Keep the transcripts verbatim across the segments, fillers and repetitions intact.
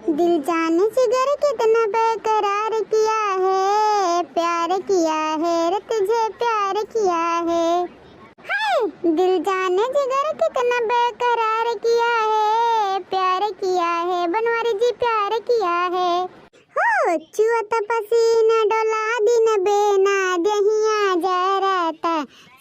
दिल जाने जिगर कितना बेकरार किया है, प्यार किया है रे तुझे प्यार किया है। हाय, दिल जाने जिगर कितना बेकरार किया है, प्यार किया है बनवारी जी प्यार किया है। हो चुअत पसीना डोला दिन बेना देहिया जरत,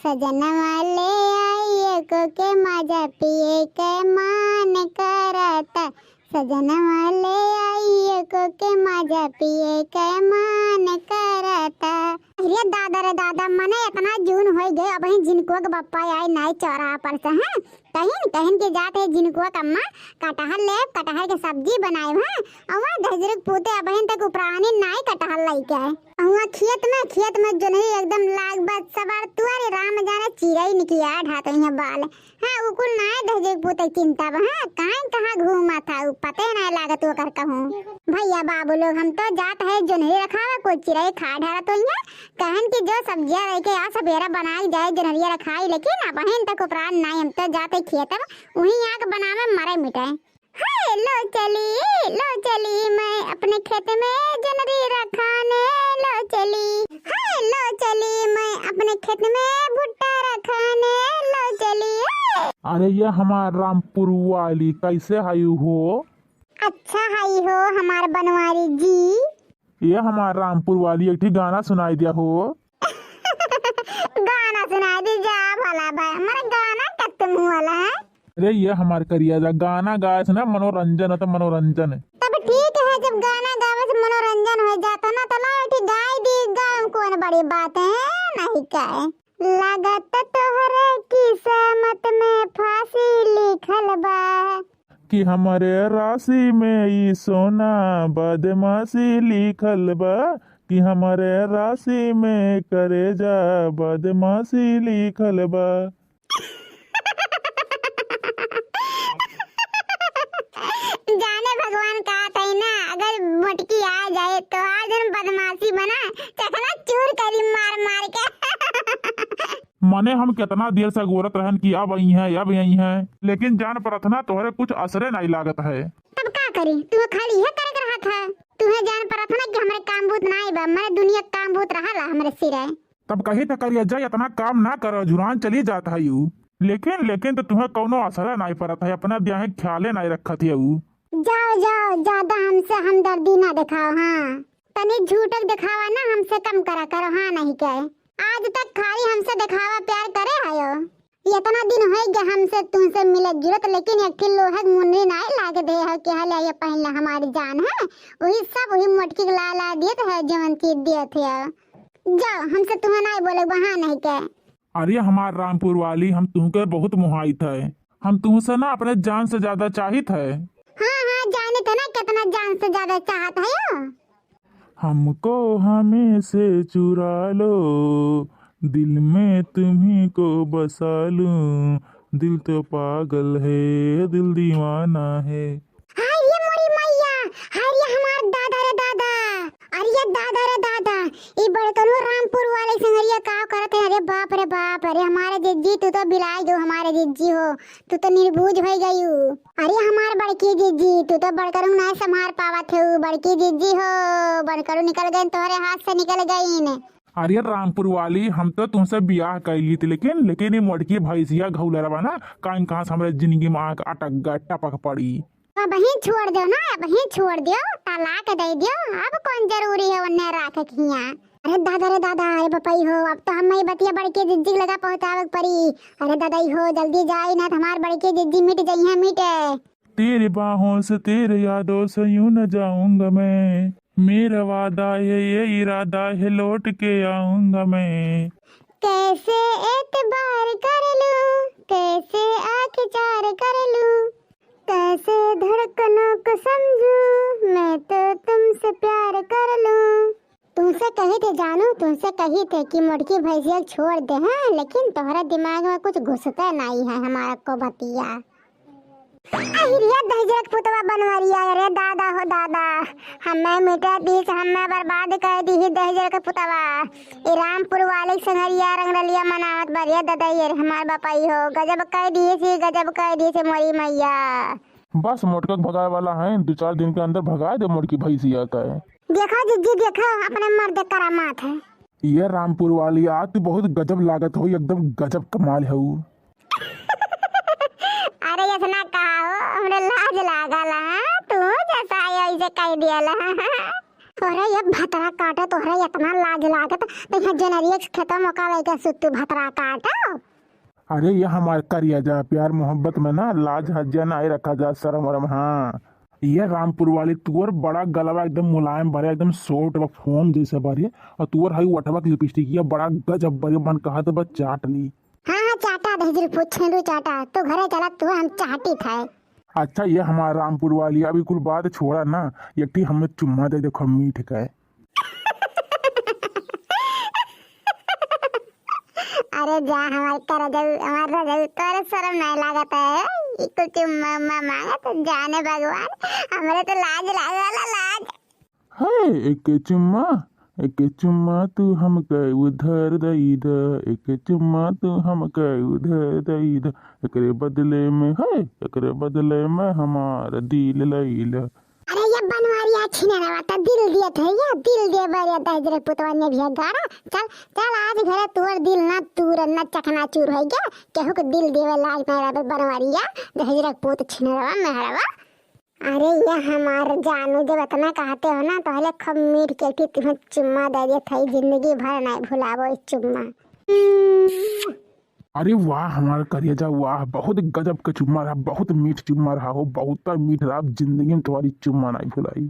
सजनवा ले आइए को के मजा पिए के मान करत। सजनवा ले आइए को के मजा पिए के मान करत। अरे दादा रे दादा, मने इतना जून होइ गए, अबहीं जिनको के बप्पा आए नाई चौराहा पर से, हैं? कहिन, कहिन के जात है जिनको के अम्मा, कटहल ले, कटहल के सब्जी बनाए, हैं? अउआ दहिजरे के पूते अबहिन तक उपरानी नाई कटहल लइके आए। अउआ खेत में, खेत में जोनही एकदम लाग बा, सवार तुअरे राम जाने चिरई निकिया ढात हियाँ बाल। हाँ, उ कुल नाय दहिजरे के पूते चिंता बा, हाँ, काहे कहाँ घूमत है, उ पते नाय लागत ओकर कहूँ। भइया बाबू लोग, हम तो जात है जोनही रखावा, कुछ चिरई खा ढारत होइहैं, कहन कि जो सब्जिया रह के आ सबेरा बनाई जाए, जोनहिया रखाई, लेकिन अबहिन तक उपरान नाय, हम तो जात है खेत में, उहीं आग बनावे मरे मिटे। हाय लो चली, लो चली, मैं अपने खेत में जनरी रखाने लो चली। हाय लो चली, मैं अपने खेत में भुट्टा रखाने लो चली। हाय। अरे ये हमार रामपुर वाली, कैसे हयू हो? अच्छा हई हो हमार बनवारी जी। ये हमार रामपुर वाली, एक ठी गाना सुनाई दिया हो। गाना सुनाई दी जा भला भाई, हमारा गाना कत्ते मुँह वाला है। अरे ये हमार करिया जा, गाना गाए से ना मनोरंजन होता, मनोरंजन। तब ठीक है, जब गाना गावे से मनोरंजन हो जाता ना, तो लाओ एक ठी गाई दी, गाँव कौन बड़ी बात है, नहीं का है। लागत तोहरे किस्मत में फांसी लिखल बा। कि हमरे राशि में ई सोना बदमाशी लिखल बा, कि हमरे राशि में करेजा बदमाशी लिखल बा। जाने भगवान का तई ना, अगर मोटकी आ जाए तो आज हम बदमाशी बना चकना चूर करी मार मार के। मने हम केतना देर से अगोरत रहन कि अब अइहैं, अब अइहैं, लेकिन जान परत ना तोहरे कुछ असरे नाई लागत है। तब का करी, तू खाली यह करत रहत है। तुहे जान परत ना कि हमरे काम बूत नाई बा, मरे दुनिया काम बूत रहला हमरे सिरे। तब कही त करिया जा, इतना काम ना कर, जुरान चली जात है यू। लेकिन, लेकिन तो तुहे कौनो असरे नाई परत है, अपना देह ख्याले नाई रखत है यू। जाओ, जाओ, ज्यादा हमसे हमदर्दी ना दिखाओ, हाँ। तनी झूठक दिखावा ना हमसे कम करा करो, हाँ नहीं के। आज तक खाली हमसे दिखावा प्यार करे हयो। इतना दिन होइ गया हमसे तुमसे मिलत जुलत, लेकिन एक ठे लोहक मुन्नी नाय लागे दे हो कि हले ये पहले हमारी जान है, वही सब वही मोटकी के ला ला दियत है, जवन चीज दियत है। जाओ, हमसे तुम्हें नाय बोले, वहाँ नहीं के। अरे हमार रामपुर वाली, हम तुमके बहुत मुहाइत है, हम तुमसे ना अपने जान से ज्यादा चाहित है। हाँ, हाँ, जाने थे ना कितना जान से ज्यादा चाहत है यो। हमको हमें से चुरा लो, दिल में तुम्ही को बसा लूं, दिल तो पागल है, दिल दीवाना है। हाय रे मोरी मैया, हाय रे हमार दादा रे दादा, अरे ये दादा रे दादा, ई बड़कनो रामपुर वाले संगरिया का करत है? अरे बाप रे बाप, अरे हमारे जिज्जी तू तो बिलाई गो, हमारे जिज्जी हो, तू तो निर्बुझ होइ गयू। अरे हमार बड़की जिज्जी, तू तो बड़करू नाय संभार पावत हो। बड़की जिज्जी हो, बड़करू निकल गईन, तोहरे हाथ से निकल गईन। अरे रामपुर वाली, हम तो तुमसे बियाह कइली थी, लेकिन, लेकिन ये मोटकी भैंसिया घौलरवा ना, काइन कहाँ से हमरे जिंदगी में आके अटक गए, टपक पड़ी। अबहीं छोड़ दो ना, अबहीं छोड़ दो, तलाक दे दो, अब कौन जरूरी है उन्हें राखे के हियाँ? अरे दादा रे दादा, अरे बपई हो, अब तो हम ई बतिया बड़की जिज्जी के लगा पहुँचावे के पड़ी। अरे दादा ई हो, जल्दी जाई ना, तो हमार बड़की जिज्जी मिट जइहैं, मिटे। तेरे बाहों से, तेरे यादों से यूं न जाऊंगा मैं, मेरा वादा है, ये इरादा है, लौट के आऊंगा मैं। कैसे एतबार कर लूं, कैसे आँख चार कर लूं, कैसे धड़कनों को समझूं, मैं तो तुमसे प्यार कर लूं। तुमसे कही थे जानू, तुमसे कही थे कि मोटकी भैंसिया छोड़ दे, हाँ, लेकिन तोहरा दिमाग में कुछ घुसता नहीं है हमारा को बतिया। अहिरिया दहिजर के पुतवा बनवरिया, अरे दादा हो दादा, हमें मिटा दीस, हमें बर्बाद कर दी ही दहिजर के पुतवा। ई रामपुर वाले संगरिया रंगरलिया मनावत बा रे दादा, ये हमार बपई हो, गजब कर दिए सी, गजब कर दिए सी मोरी मैया। बस मोटका के भगाए वाला है, दो चार दिन के अंदर भगाए दे मोटकी भैंसिया का है। देखो जिज्जी, देखो अपने मर्द करामात है। ये रामपुर वाली, आज तू बहुत गजब लागत हो, एकदम गजब कमाल है ऊ। अरे इतना कहा हो, हमरे लाज लागल है, तू जैसा आयो ऐसे कह दियल है। अरे ये भतरा काटे, तोहरा इतना लाज लागत, तो यहाँ जनरिया के खेतवा में का लेके सुतू भतरा काटो। अरे ये हमार करिया जा, प्यार मोहब्बत में ना लाज हज्जा ना आए रखा जा, शर्म वरम। हाँ, ये रामपुर वाली तुअर बड़ा गलवा एकदम मुलायम बारे, एकदम soft बा, फोम जैसे बारे, और तुअर हई ओठवा के लिपस्टिक, ये बड़ा गजब बारे, मन कहत बा चाट ली। हाँ, हाँ, चाटा दहिजरी पूछेंदू चाटा, तू घरे चला, तू हम चाटी था। अच्छा, ये हमार रामपुर वाली, अभी कुल बात छोड़ा ना, एक ठी हमें चुम्मा दे देखो मीठ के। अरे जा हमार करजऊ, हमार रजऊ, तोरे शर्म नहीं लागत है? ई कुल चुम्मा उम्मा मांगत, जाने भगवान, हमरे तो लाज लागल, लाज। हे, एक चुम्मा, एक चुम्मा तू हमके उधार दई द, एक चुम्मा तू हमके उधार दई द, एकरे बदले में, हे, एकरे बदले में हमार दिल लई ल। अरे ये बनवारिया छिनरवा त दिल दियत है, या दिल दे बरे दहिजरे पुतवा ने भी गारा। चल, चल आज घरे तोर दिल ना तूर ना चकनाचूर होई गया, केहू के दिल देवे लायक नहीं रहबे बनवारिया, दहिजरे पुत छिनरवा मेहरवा। अरे ये हमार जानू, जब इतना कहते हो ना, तो हले खूब मीठ के फिर तुम्हें चुम्मा दे देत है, जिंदगी भर नहीं भुलाबो ई चुम्मा। अरे वाह हमार करेजा, वाह, बहुत गजब के चुम्मा रहा, बहुत मीठ चुम्मा रहा हो, बहुत मीठ रहा, जिंदगी में तुम्हारी चुम्मा नहीं भुलाई।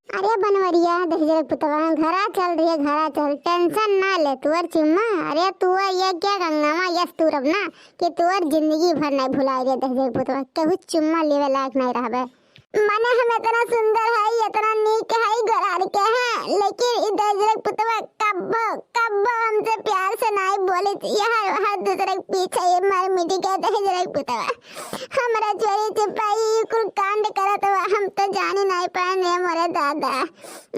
अरे बनवरिया दहिजरे पुतवा, घरा चल रही है, घरा चल, tension ना ले, तुअर चुम्मा, अरे तुअर ये क्या गंगामा यस तू रब ना, कि तुअर जिंदगी भर नहीं भुलाई रे दहिजरे पुतवा, केहू चुम्मा लेवे लायक नहीं रहबे। मने हम इतना सुंदर हई, इतना नीक हई, गोरार के हैं, लेकिन ई दहिजरे पुतवा कब्बो, कब्बो हमसे प्यार से नाई बोलित। ये हर, हर दूसरे के पीछे ये मर मिटी के दहिजरे पुतवा। हमरा चोरी छिपाई ई कुल कांड करत बा, हम तो जानी नाई पाए रे मोरे दादा।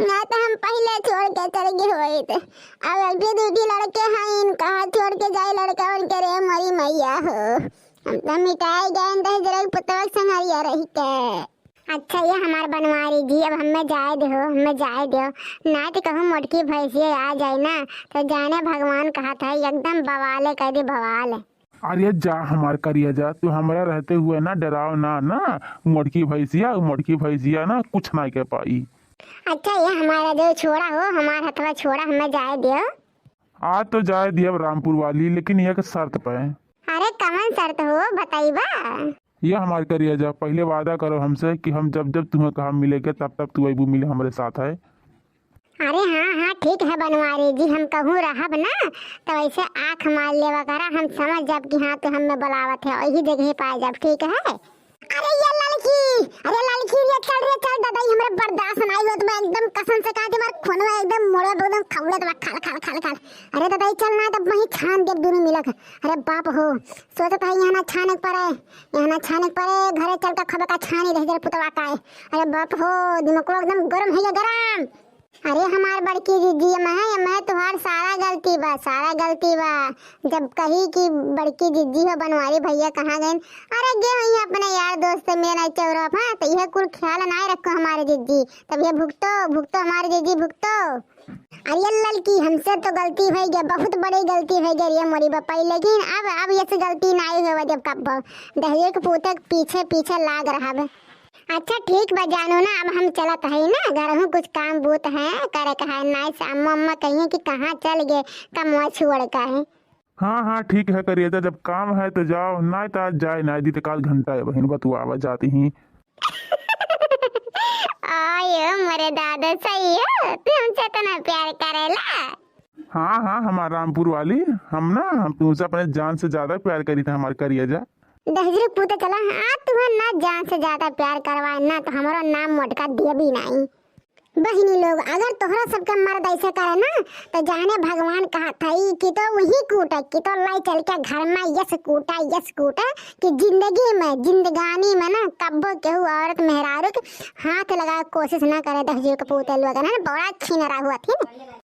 ना तो हम पहले छोड़ के चल गए होइत। अब एक भी दूधी लड़के हैं, इनका छोड़ के जाए लड़का उनके रे मोरी मैया हो। हम तो मिटाए गए दहिजरे पुतवा संगरिया रही के। अच्छा ये हमार बनवारी जी, अब हमें जाए दो, हमें जाए दो, ना तो कहूँ मोटकी भैंसिया आ जाए ना, तो जाने भगवान कहत है, एकदम बवाले कर दी बवाल। अरे जा हमार करेजा, तू हमरा रहते हुए ना डराओ ना, ना मोटकी भैंसिया, मोटकी भैंसिया ना कुछ ना कर पाई। अच्छा ये हमारा जो छोड़ा हो, हमार हथवा छोड़ा, हमें जाए दो। आज तो जाए दियब रामपुर वाली, लेकिन एक शर्त पे। अरे कवन शर्त हो, बताइबा? ये हमार करेजा, पहले वादा करो हमसे कि हम जब जब तुम्हें कहा मिले के, तब तब तू अबू मिले हमरे साथ है। अरे हाँ हाँ ठीक है बनवारी जी, हम कहूँ रहब ना तो ऐसे आँख मार लेवा करा, हम समझ जाब कि हाँ तू हमें बुलावत है, वही जगह पाए जाब, ठीक है? अरे ये ललकी, अरे ललकी रे, चल रे चल, दादा, ई हमरे बर्दाश्त नाई होत बा, एकदम कसम से कहा दे, हमार खूनवा एकदम मोड़े एकदम खौलत बा, खाल खाल खाल खाल। अरे दादा, ई चल ना, तब वहीं छान देब दुनू मिलक। अरे बाप हो, सोचत है यहाँ ना छाने के पड़े, यहाँ ना छाने के पड़े, घरे चल के खबे का छानी दहिजरे पुतवा का है। अरे बाप हो, दिमाग एकदम गरम है ये गरम। अरे हमार बड़की जिज्जी, एमे, एमे तोहार सारा गलती बा, सारा गलती बा। जब कही कि बड़की जिज्जी हो बनवारी भैया कहाँ गइन, अरे गे वहीं अपने यार दोस्त से मिले नहीं चौराहा, तो यह कुल ख्याल ना रखो हमारे जिज्जी। तब ये भुगतो, भुगतो हमारे जिज्जी, भुगतो। अरे ललकी, हमसे तो गलती होइ गया, बहुत बड़ी गलती होइ गया रे मोरी बपाई, लेकिन अब, अब ये से गलती नहीं होवे जब कब दहिजरे के पूते के पीछे, पीछे लाग रहा बे। अच्छा ठीक बा जानू ना, अब हम चलत हई ना, घरहू कुछ काम बूत है, करे के है, नाई से अम्मा, अम्मा कहिए कि कहाँ चल गए, कमवा छोड़ के है। हाँ, हाँ, ठीक है करेजा, जब काम है तो जाओ, नाई तो आज जाए, नाई दी तो काल घंटा है बहिन, बतुआ आवा जाती ही। आयो मोरे दादा, सही है, तू हमसे इतना प्यार करेला। हाँ, हाँ, हमार रामपुर वाली, हम ना, हम तुमसे अपने जान से ज्यादा प्यार करी था, हमार करेजा। दहिजरे पूते चला, हाँ, तुम्हें ना जान से ज्यादा प्यार करवाए ना, तो हमारा नाम मोटका दिया भी नहीं। बहिनी लोग, अगर तोहरा सबके मर्द ऐसे करे ना, तो जाने भगवान कहत हई कि तो वही कूटे, कि तो लाई चल के घर में यस कूटे, यस कूटे, कि जिंदगी में, जिंदगानी में ना कब्बो केहू औरत मेहरारू के हाथ लगाए कोशिश ना करे। दहिजरे के पूते लोग ना बड़ा छिनरा हुआ थी ना।